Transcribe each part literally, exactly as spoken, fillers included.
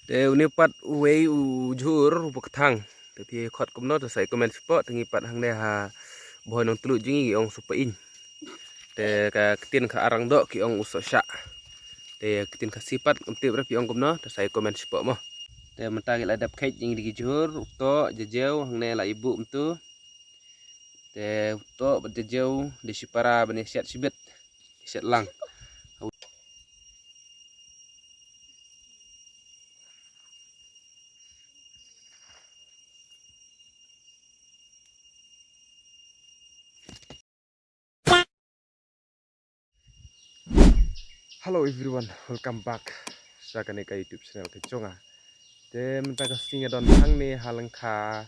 Te une pat uwei u jhur u ba kthang. Te phi khot kumno te sa i comment shapoh, te ngi pat hangne ha Bhoi Nongtluh jong ngi ki ong Sohpaiñ. Te ka ktien ka Arangdoh ki ong u Sohshah. Te ktien Khasi pat ngam tip re phi ong kumno te sa i comment shapoh mo. Te mynta ki la dep kheit jong ngi da ki jhur, u toh, jajew, hangne la i buh kumtu. Te u toh bad jajew da shipara ban ïa shet shibit, shet lang. Hello everyone, welcome back sha kane ka YouTube channel ka jong nga. Te mynta ka sngi nga don hangne ha lyngkha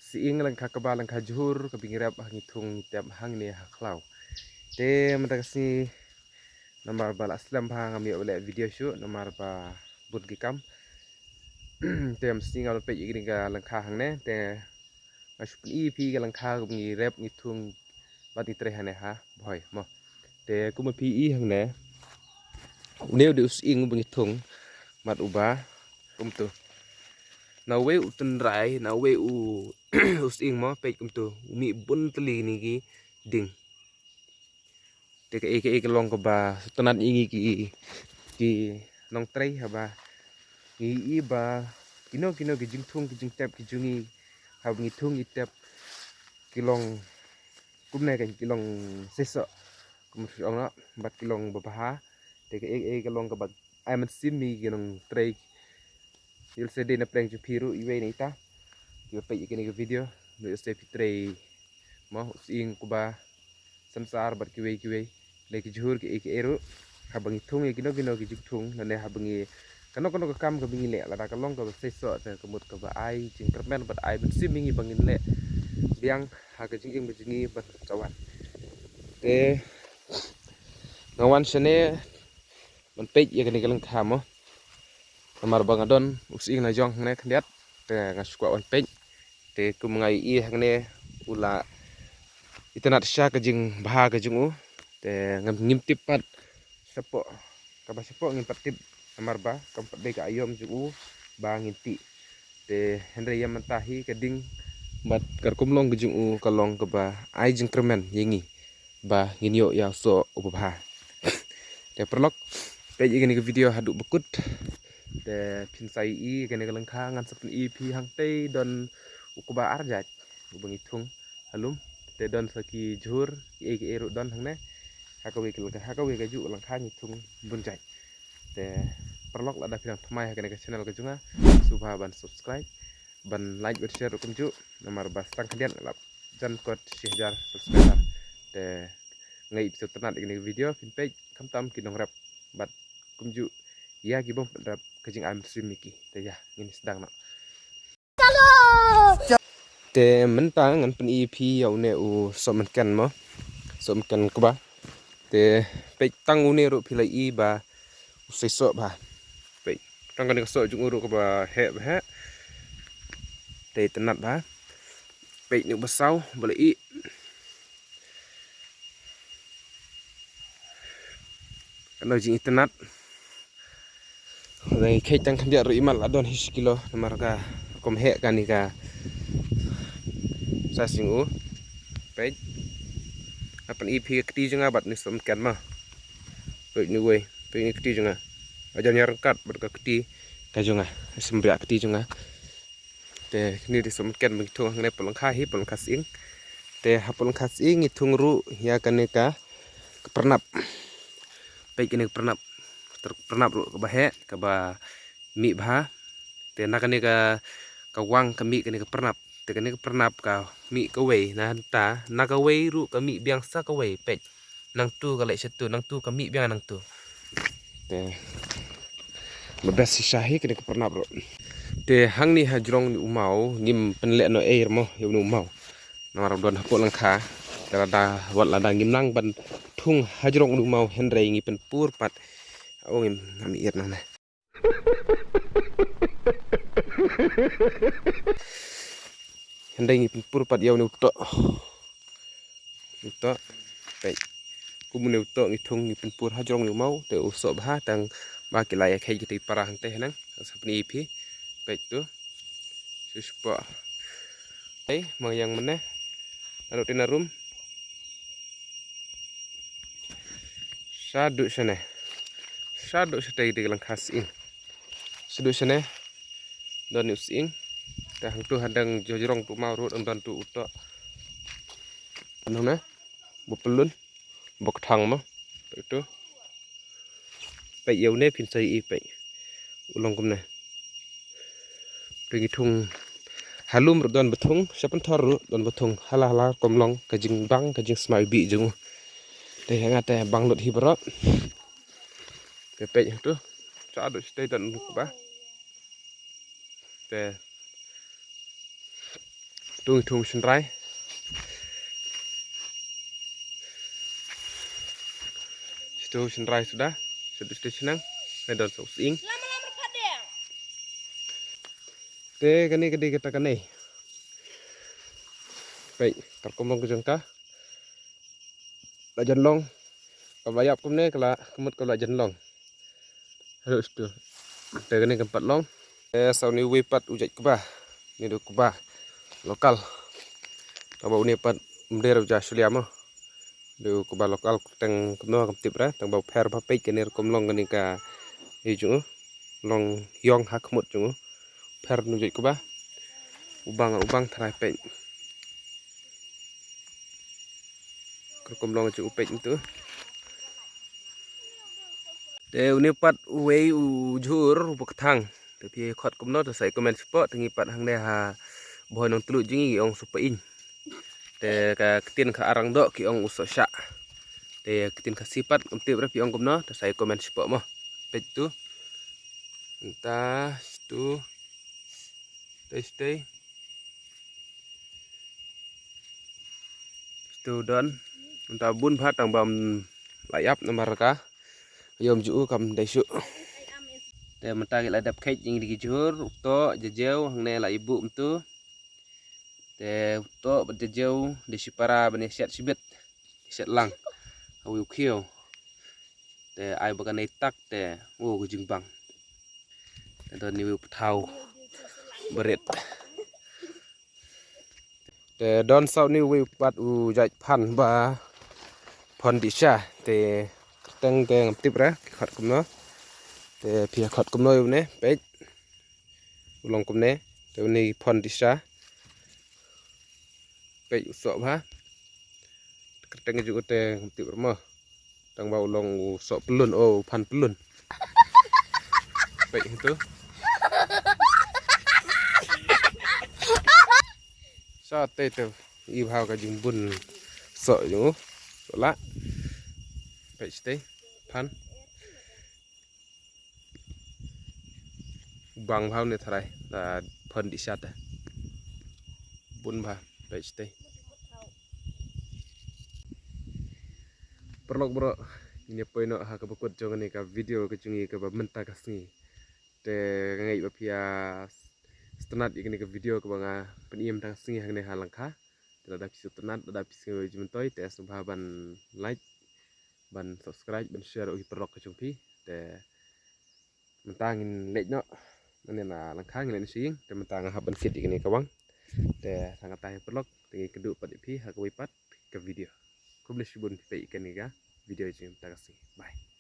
Sying, lyngkha kaba lyngkha jhur kaba ngi rep ha ngi thung ngi tep hangne ha khlaw. Te mynta ka sngi namar ba la slem bha ngam ïoh leh video shuh namar ba bun ki kam. Te mynta ka sngi nga don peit ïa kane ka lyngkha hangne te nga shu pyni ïa phi ka lyngkha kaba ngi rep ngi thung bad ngi trei hangne ha Bhoi mo. Te kumba phi i hangne une u dei u sying uba ngi thung bad uba kumtu. Na uwei u tynrai, na uwei u u sying mo, peit kumtu u mih bun tylli kine ki ding. Te kaei kaei ka long kaba sngewtynnat ïa ngi ki ki nongtrei haba ngi i ba kino kino ki jingthung ki jingtep ki jong ngi haba ngi thung ngi tep ki long kumne kan ki long seisoh kumba ong noh bad ki long babha. Te kaei kaei ka long kaba ai mynsiem ïa ngi ki nongtrei. Ïoh lehse dei na pdeng jong phi ruh iwei na ita kiba peit ïa kane ka video, ïoh lehse phi trei mo u sying, u kba, synsar bad kiwei kiwei. Lei ki jhur kiei kiei ruh haba ngi thung ïa kino kino ki jingthung lane haba ngi kano kano ka kam kaba ngi leh, lada ka long kaba seisoh te ka mut kaba ai jingkyrmen bad ai mynsiem ïa ngi ba ngin leh biang ha ka jingim ka jong ngi bad ka wan. Te nga wan shane ban peit ïa kane ka lyngkha mo. Namar ba nga don u sying la jong hangne khyndiat te nga shu kwah wan peit. Te kum nga ïohi hangne u la itynnat sha ka jingbha ka jong u. Te ngam ngim tip pat shapoh, kaba shapoh ngim pat tip namar ba kam pat dei ka aïom jong u ba ngin tih. Te hynrei ïa mynta hi ka ding bad ka rukom long ka jong u ka long kaba ai jingkyrmen ïa ngi ba ngin ïoh ïa u soh uba bha. Te paralok, peit ïa kane ka video haduh ba kut. Te phin sa ïohi kane ka lyngkha, ngan sa pyni ïa phi hangtei don u kba ar jait uba ngi thung ha lum. Te don sa ki jhur kiei kiei ruh don hangne. Ha kawei ka lyngkha, ha kawei ka juh lyngkha ngi thung bun jait. Te paralok, lada phi dang thymmai ha kane ka channel ka jong nga, sngewbha ban subscribe, ban like, ban share ruh kumjuh. Namar ba sa tang khyndiat nga la jan kot shi hajar subscriber. Te nga ïohi phi sngewtynnat ïa kane ka video, phin peit khamtam ki nongrep bad kumjuh ïa ki bym pat rep, ka jingai mynsiem ïa ki. Te ïa ngin sdang noh. Te mynta ngan pyni ïa phi ïa une u sohmynken mo. Sohmynken kba. Te peit tang une ruh phi la ïohi ba u seisoh bha. Peit tang kane ka soh jong u ruh kaba heh bha heh. Te itynnat bha. Peit une uba saw ba la ih. Kano jingitynnat. Ngi kheit tang khyndiat ruh imat la don hi shi kilo namar ka rukom heh kane ka size jong u. Peit. Nga pyni ïa phi ka kti jong nga bad une sohmynken mo. Peit une uwei, peit une kti jong nga. Ka jan ïa ryngkat bad ka kti ka jong nga. Symbiang kti jong nga. Te kine dei sohmynken ba ngi thung hangne hapoh lyngkha hi, hapoh lyngkha sying. Te hapoh lyngkha sying ngi thung ruh ïa kane ka, ka pyrnap. Peit kane ka pyrnap. Ter-, pyrnap ruh kaba heh, kaba mih bha. Te na kane ka, ka wang ka mih kane ka pyrnap. Te kane ka pyrnap ka mih kawei, na hangta, na kawei ruh ka mih biang sa kawei, peit. Nangtu ka leit shatu, nangtu ka mih biang nangtu. Te ba best shisha hi kane ka pyrnap ruh. Te hangne hajrong une u maw ngim pynleh noh ei mo ïa une u maw. Namar ba don hapoh lyngkha. Te lada, wat lada ngim nang ban thung hajrong une u maw hynrei ngi pynpur pat. O ngim, ngam ïeit nangne. Hynrei ngi pynpur pat ïa une u toh. Une u toh. Peit. Kum une u toh ngi thung ngi pynpur hajrong une u maw, te u soh bha tang ba ki la ïa kheit kita ki para hangtei hangne. Sa pyni ïa phi. Peit tu. Shu spot. Ei, mang ïang mynne. Naduh te na rum. Shaduh shane. Shaduh shatei de lang khas ing. Shaduh shane. Don ïa u sying. Te hangtu hadang jojrong tu maw ruh dang don tu u toh. Nang ne. Ba pyllun. Ba kthang ma. Peit tu. Peit ïa une phin sa ïohi peit. U long kumne. Te ngi thung. Ha lum ruh don ba thung. Sha pynthor ruh don ba thung. Hala hala kum long ka jingbang ka jingsma iwbih jong u. Te ha nga te bang lut hi baroh. Te peit tu. Shaduh shatei don u kba. Te tu ngi thung shynrai. Situ shynrai suda. Situ situ shnang. Ngi don sa u sying. Te kane ka dei kata kane. Peit, ka rukom long ka jong ka. La jan long. Ka la ïap kumne, ka la, ka mut ka la jan long. Haduh situ. Te kane kan pat long. Te sa une uwei pat u jait kba. Une dei u kba lokal. Tang ba une pat um dei u ja shulia mo. Dei u kba lokal tang kumno kam tip re. Tang ba u pher ba peit kane rukom long kane ka. Ïa jong u. Long ïong ha khmut jong u. Pher une u jait kba. U bang, u bang tharai peit. Ka rukom long jong u peit ntu. Te une pat uwei u jhur u ba kthang. Te phi khot kumno te sa ïa comment shapoh te ngi pat hangne ha Bhoi Nongtluh jong ngi ong sohpaiñ. Te ka ktien ka Arangdoh ki ong u sohshah. Te ka ktien Khasi pat kam tip re phi ong kumno te sa ïa comment shapoh mo. Peit tu. Nta tu. Tei tei. Stu don. Nta bun bha tang bam la ïap namar ka. Ïom ju u kam dei shu. Te mynta ki la dep kheit ïing dei ki jhur, u toh, jajew, hangne la ibu mtu. Te u toh, bad jajew, dei shi para, bad ne shet shibit. Shet lang. Awi u khiew. Te ai ba ka nei tak te, u ka jingbang. Te don ni u pthaw. Berit. Te don sa une uwei pat u jait phan ba phon dih sha. Te kyrteng te ngam tip re, ki khot kumno. Te phi khot kumno ïa une, peit. U long kumne, te une phon dih sha. Peit u soh bha. Kyrteng jong u te ngam tip re mo. Tang ba u long u soh pyllun, o, u phan pyllun. Peit tu. Sa te tu. I bha ka jingbun soh jong u. Soh lah. Peit te. Phan. Bang bha une tharai. Da phon dih sha te. Bun bha. Peit te. Paralok baroh, ngin ïa poi noh ha kaba kut jong kane ka video ka jong ngi kaba mynta ka sngi. Te nga ngeit ba phi ïa s-, sngewtynnat ïa kane ka video kaba nga pyni mynta ka sngi hangne ha Langkha. Te lada phi sngewtynnat, lada phi sngew jingmyntoi, te sngewbha ban like, ban subscribe, ban share ïa ki paralok ka jong phi. Te mynta ngin leit noh. Mynne na Langkha ngin leit noh sha ïing. Te mynta nga hap ban kit ïa kane ka wang. Te tang kata hi paralok. Te ngin kynduh pat ïa phi ha kawei pat ka video. Khublei shibun phi peit ïa kane ka video jong ngi mynta ka sngi. Bye.